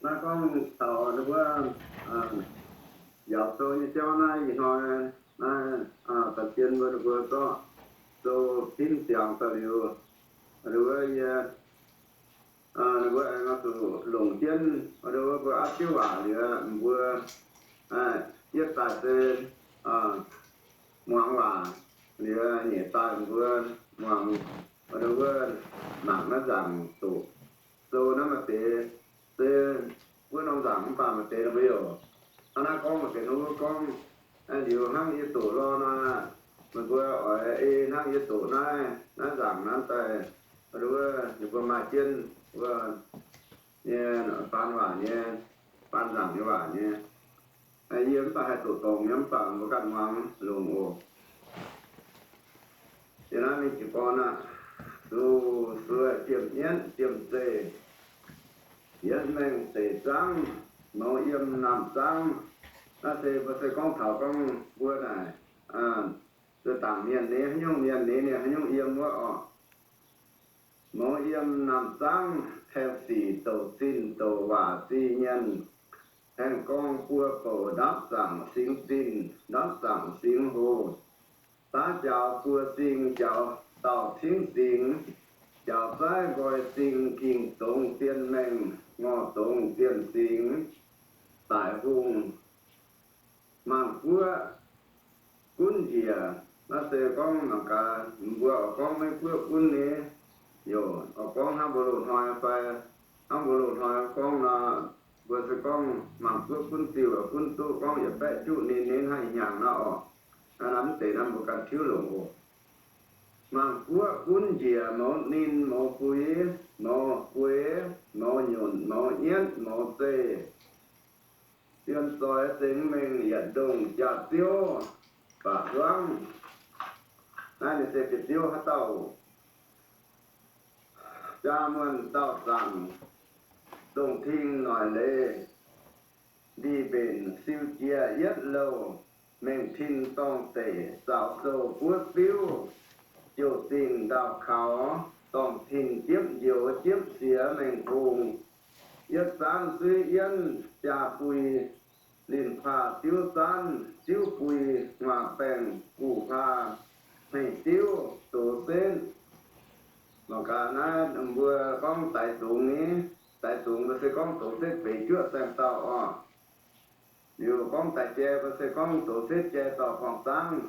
Naaiv gorngv taux ninh mbuo njaaux sou nyei jauv naaiv ih hnoi, naaiv da'jien mbuo ninh mbuo zorqv sou pinv ziangx daaih liuz, ninh mbuo yie, ninh mbuo aengx zuqc longc jienv ninh mbuo aqv diuv waac liuz, mbuo yietv daaih se muangx waac liuz, nyeic daaih mbuo muangx ninh mbuo mangc naaiv nzaangc doqc sou naaiv maaih deix, se wuov norm nzaangc mv baac maaih deix ninh mbuo youc hnangv naaiv gorngv, maaih deix ninh mbuo gorngv, liuz hnangv yie doqc lorh nor, meih mbuo oix ei hnangv yie doqc naaiv, naaiv nzaangc naaiv daaih, wuov ninh mbuo maaih jienv wuov nyei faan waac nyei, faan nzaangc nyei waac nyei. Yie mv baac haih doqc dorngc nyei, mv baac mbuo ganh muangx longx oc. Yie naaiv mingh jiez gorn aqv. Zuqc sueih jiem nyienv jiem zeih, yietv mengh deic zangv, mouz yiem naamh zangv. Naaiv se mbuo se gorngv taux gorngv mbuo naaic, se dangc mienh nyei haaix nyungc mienh nyei, ninh haaix nyungc yiem wuov oc. Mouz yiem naamh zangv, haengh sic douc zinh douc waac zinh mienh, haengh gorngv buo bouc ndapv zaangc singx zinh, ndapv zaangc singx hoc, daav jaux buo sing jaux dauh cingv singx, jaux zaiv nqoi sing ging dongz dien mengh, ngorc dongz dien singx, daic hungh mangc guoqv gunv njiec. Naaiv se gorngv mangc gaax, mbuo oix gorngv Meiv Guoqv gunv nyei, youc oix gorngv hnangv mbuo loz-hnoi fai, hnangv mbuo loz-hnoi gorngv nor, mbuo se gorngv mangc guoqv gunv diuh, gunv duqv gorngv yietc baeqv juqv ninh, ninh hnangv ih hnyangx nor oc. Naaiv mv deix naaiv mbuo ganh tiuv longc oc. Mangc guoqv gunv njiec mouz ninh mouz guix, mouz gueix, mouz nyunc mouz nyietv mouz zeih, zien zoix zengx mengh yietc ndongh jaax-ziouv baac zuangv. Naaiv ninh se bieqc ziouv haaix dauh? Jaa muonh dauh zaangc, dongh ting noic leiz, ndih mbenc siu jiex yietv louh, mengh tin dorngh deic zaux sou buov biuv, jouh zingh ndaauh kaux, dorngh tin jiepv njoux jiepv siex mengh hungh, yietv zaanv zuiv yienv jaa bui, linh paav diuv zaanv diuv bui, nguaac baengh guv paav hmeiv diuv doz setv. Mangc gaax naaiv mbuo gorngv daix zungx ni, daix zungx mbuo se gorngv doz setv beix juoqv saeng-dauh oc. Liuz gorngv daix jai mbuo se gorngv doz setv jai dorh borngz zaangv.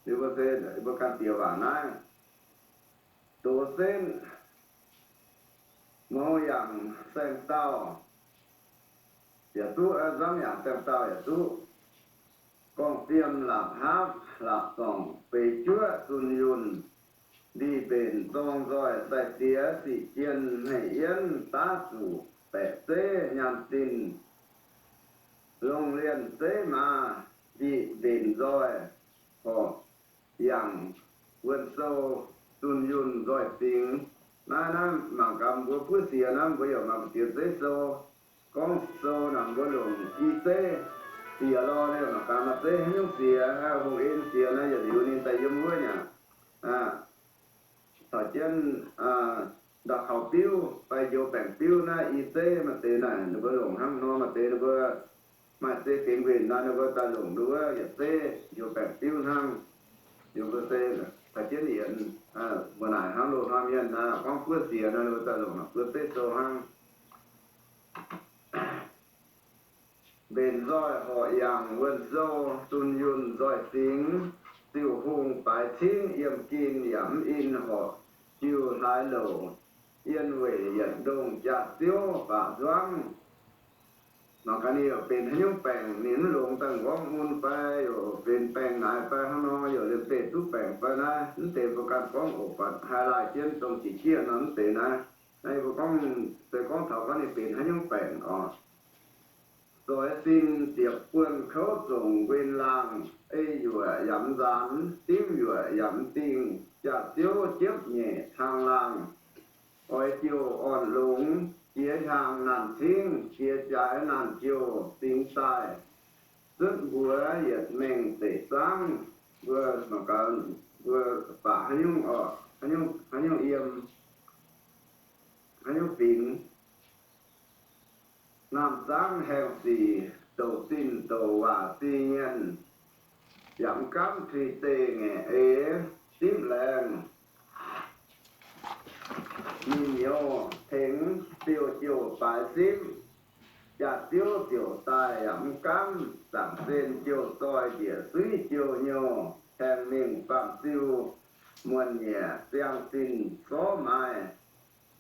Liuz mbuo se mbuo ganh diex waac naaiv, doz setv mouz yangc saeng-dauh yaac duqv, nzamv yangc saeng-dauh yaac duqv. Gorngv-fiem laapc hapv laapc dorngc beix juoqv zunh yunh, ndih mbenc zorng nzoih sai-diex sic jien hmeiv yienv daav zuqc baeqc zeiv nyaanh zinh, longh lienh zeiv maaz ndih mbenc nzoih horpc yangc wuonh sou zunh yunh nzoih fingx. Naaiv naaiv mangc gaax mbuo buov siex naaiv mbuo yaac mangc diex zeiv sou. Gorngv sou naaic mbuo longc i zeiv siex lorh, mangc gaax maaih zeiv haaix nyungc siex, hungh en siex naaiv yietc liuz ninh daaih yiem wuov nyei. Caux jienv ndau kaux biuv fai njoux baengc biuv naaiv i zeiv maaih deix naaic ninh mbuo longc hnangv nor, maaih deix ninh mbuo maaih zeiv gengx nquenc naaiv ninh mbuo daaih longc nduov yietc zeiv njoux baengc biuv hnangv. Ninh mbuo se caux jienv yienx, mbuo naaic hnangv loz-hnoi mienh naaiv gorngv buov siex naaiv ninh mbuo daaih longc buov zeiv sou hnangv. Mbenc nzoih horqc yangh wuonh sou, zunh yunh nzoih fingx, ziuh hungh baaix cingv yiem gin yaac mv in horqc jiu hlaaix louc, yien weic yietc ndongh jaax-ziouv baac nzuangv. Mangc gaax ninh yaac benx haaix nyungc baengc, ninh mv longx daaih nqorngv mun fai yaac benx baengc naaic fai hnangv nor, yaac liemh zeih duqv baengc fai naaiv, mv deix mbuo ganh gorngv oc, buatc highlight jienv dongh ziqc jieqv nor mv deix naaiv. Naaiv mbuo gorngv se gorngv taux gorngv ninh benx haaix nyungc baengc oc. Zoix sin ziepc buonc kouv zongc nquen laangh, ei yuoqc yaac mv nzaanx, dimv yuoqc yaac mv dingh, jaax-ziouv jiepv nyeic taang laangh, oix jouh orn-longx, jiex hiaang naanc cingv, jiex jaaix naanc jouh singx daaih, zuotv mbuox yietc mengh zeic zangv. Mbuo mangc gaax mbuo baac haaix nyungc oc, haaix nyungc yiem, haaix nyungc fingx. Naamh zangv haengh sic, douc zinh douc waac zingh nyienh, yaac mv gaamv tuix deic ngaengc eix dimv laengz. Ninh nyouz tengx ziouc jouh baaix simv, jaax-ziouv ziouc daaih yaac mv gaamv zaangc sen jouh zoih njiec suiv jouh nyouh, haengh mingh baamh ziu muonh nyieqc ziangh zinh sorv maaih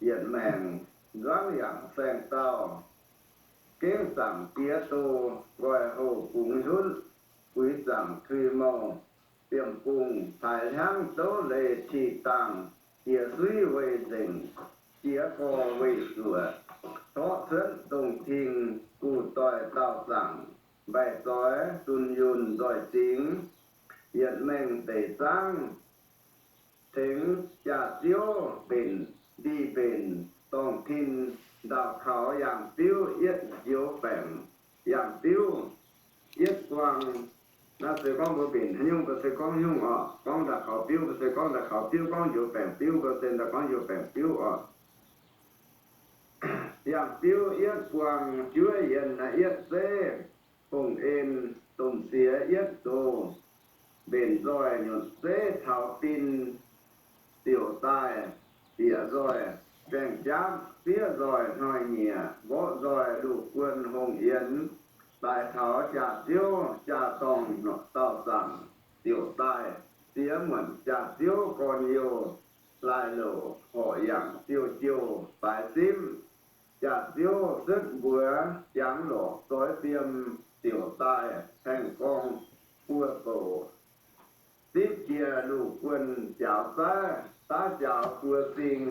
yietc maengc nzuangv yangc saeng-daauh, gengh zaangc jiex doz nqoi houh bungx hunv, buix zaangc tui mouh, biemh bungh taaix hnyangv zouv leiz qih dangh, jiex suiv weih nzengc, jiex gorx weih zuoqc, torqv cuotv dongh ting, guh doic daauh zaangc, mbaih zoix dunh yunh nzoih zingx, yietc mengh deic zangv tengx jaax-ziouv mbenc ndih mbenc, dorngh tin ndaauh kaux yangh biuv yietv njoux baengc yangh biuv yietv buang. Naaiv se gorngv mbuo mbenc haaix nyungc, mbuo se gorngv nyungc oc. Gorngv ndaauh kaux biuv, mbuo se gorngv ndaauh kaux biuv. Gorngv njoux baengc biuv, mbuo se ndaauh gorngv njoux baengc biuv oc. Yangh biuv yietv buang juov yienh naaiv yietv zeiv, fongc en domh siex yietv zoh, mbenc nzoih nyutc zeiv taux din, ziouc daaih bieqc nzoih gaeng-jaapv, fiev nzoih hnoi-nyieqc, mborqv nzoih luv guon hongh yienx, daaih taux jaax-ziouv jaa-dorngh daauh zaangc, ziouc daaih ziex muonc jaax-ziouv gorn-youh, laaih louc horqc yangc ziouc jouh baaix simv. Jaax-ziouv setv mbuox jangx lorqc zoix fiem, ziouc daaih haengh gorngv buo bouc, zipv jiex luv guon jaaux zaiv, daav jaaux buo zing,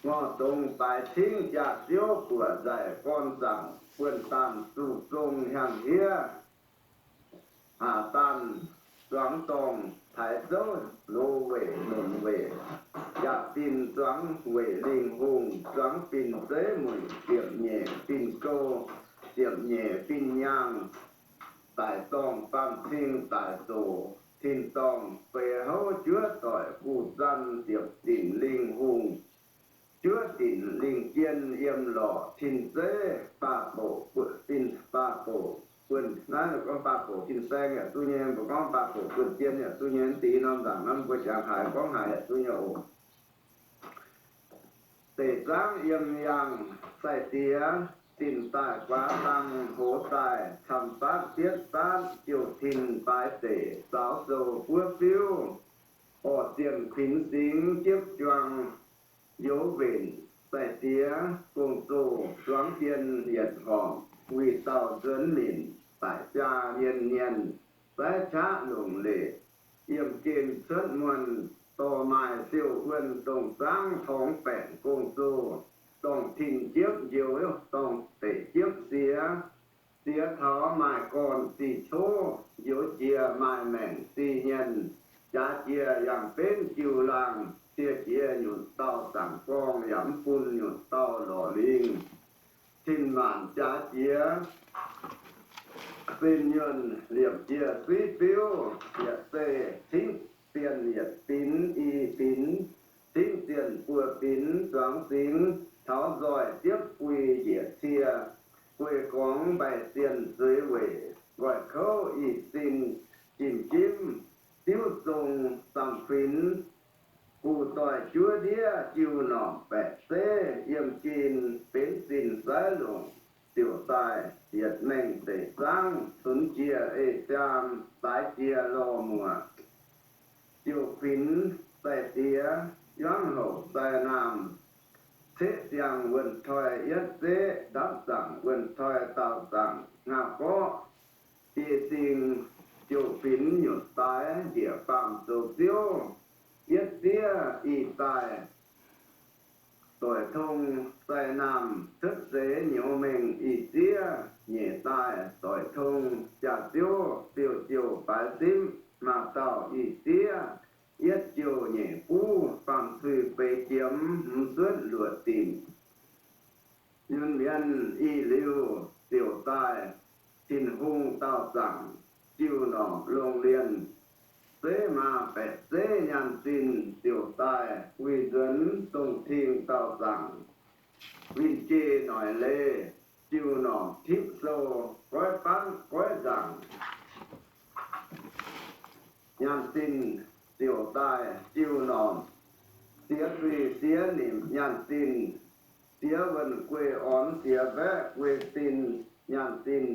ngorc dongz baaix cingv jaax-ziouv buoqc nzaic gorn zaangc, buonv-daanh zuqc zong hiaang-hiev, haac daanh zuangx dorngh taaix zouv, loz weic nonc weic, jaax-zinh zuangx weic lingh hungh, zuangx fin zeiv mueic ziepc nyeic fin gouv, ziepc nyeic fin nyaangh, daic dorngh baamh cing daic zoqc, tin-dorngh feix houv juov doic guv zan, ziepc dinc lingh hungh, juov dinc lingh jien yiem lorqc tin zeiv, baah bouc, fin baah bouc, buonv, naaiv gorngv baah bouc fin-saeng yaac duqv nyei, mbuo gorngv baah bouc buonv jien yaac duqv nyei, deix norm nzaangc naaiv mbuo jangx haaix gorngv haaix yaac duqv nyei oc. Deic zaangv yiem yangh sai-diex, zinh daaih guaax dang hoz daaih, camv-baatv bietv baatv jouh tin baaix deic, zaaux sou buov fiuv, orqc zienh kuinx singx jiepv juang, youz mbenc sai-diex gong-zoh zuangx jien yietc horngc, wuic dauh nzuonx minc daic jaa nyien nyienh, zaiv qaqv longc leic, yiem gen cuotv muonh, dorh maaih siou wuonh dongh zaangv torngx baengc gong-zoh, dorngh tin jiepv njoux, dorngh deic jiepv siex, siex taux maaih gorn-zih cov, njoux jiex maaih maengc zih nyienh, jaax jiex yangh benv jiu laangh, cie jiex nyutc dauh zaangc gorngv, yaac mv bun nyutc dauh lorqc lingh. Tin maanc jaax jiex sin nyuonh, liepc jiex suiv biuv, yietc zeih cingv zienh yietc binx i binx, cingv zienh buo binx zuangx singx, taux nzoih ziepv bui njiec cie, guei gorngx mbaih zienh zueiz weic, nqoi kouv ih sin jimv jimv, diuv zong zamh kuinx, guv doic juov ndiev jiu norqc baeqc zeiv, yiem jin benx zinh saiv longc, ziouc daaih yietc mengh deic zaangv, cunx jiex ei jaam, daaix jiex lorh muoc, ziouc kuinx sai-diex, yuangv houc sai naamh, ceqv siang wuonh toi yietv zeqv, ndapv zaangc wuonh toi daauh zaangc, ngauh gorqv biei sing, ziouc kuinx nyutc daaix, njiec baamh zoux ziouv, yietv zieqv ih daaih, doic tong sai naamh, cuotv seix nyouz mengh ih zieqv, nyeic daaih doic tong jaax-ziouv, ziouc jouh baaix simv, maaih dauh ih zieqv, yietv jouh nyeic buv, faam-tuix feix jiemx, hmz cuotv luoqc dinc, yunh mienh ih liuz ziouc daaih, Tin-Hungh daauh zaangc, jiu norqc longh lienh, zeiv maaz baeqc zeiv nyaanh zinh ziouc daaih, wuic nzuonx dongh ting daauh zaangc, winh jei noic leiz, jiu norqc tipv sou, goiv banv goiv nzaangc, nyaanh zinh ziouc daaih jiu norqc, siex zuiz siex nimc nyaanh zinh, siex wuonh guei orn siex mbaeqv guei sin nyaanh zinh,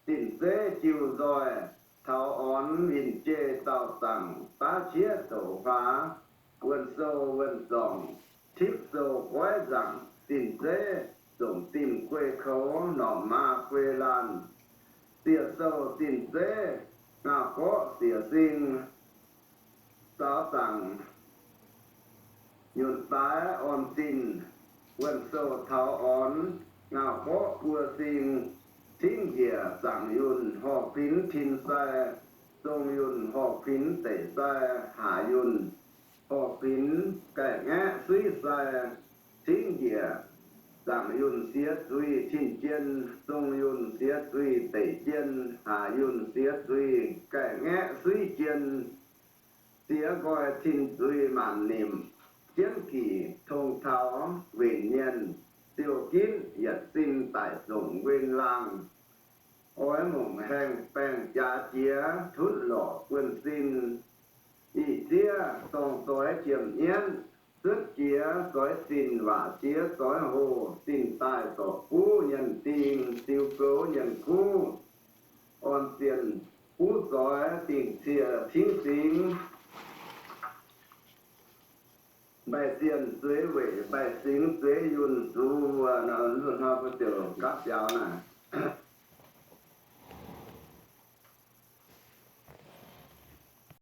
zinh zeiv jiu nzoih taux orn winh jei daauh zaangc daav qiex douc huaax, wuonh sou wuonh zorngc tipv sou goiv nzaangc, zinh zeiv zongc zinh guei koux norqc maa guei laanh, ziec sou zinh zeiv ngaauh gorqv siex sing, daauh zaangc nyunc daaih orn zinh, wuonh sou taux orn ngaauh gorqv buo sing, tingv njiec zaangc yunh horpc pinx tin sai, zong yunh horpc pinx deic sai, haac yunh horpc pinx gaih ngaeqv suiv sai, tingv njiec zaangc yunh siex zuiz tin jien, zong yunh siex zuiz deic jien, haac yunh siex zuiz gaih ngaeqv suiv jien, siex nqoi tin zuiz maanc nimc, jienv gic tong taux wenc mienh, ziouc ginv yietc sin daic zongc wen laangh. Oix mongc haengh baengh jaax jiex tutv lorqc buonv-sin, ih zieqv dorngh doix jiemh nyienv, cuotv jiex zoix zinh waac jiex zoix hoh, zinh daaih zorc buv nyienz ding, ziux goux nyienz kuv, orn zienh buv zoix dingc cie tingv singx, mbaih zienh zueiz weic mbaih singx zueiz yunh zuqc wuov, hnoi mbuo ziouc nqaapv biaux naaic.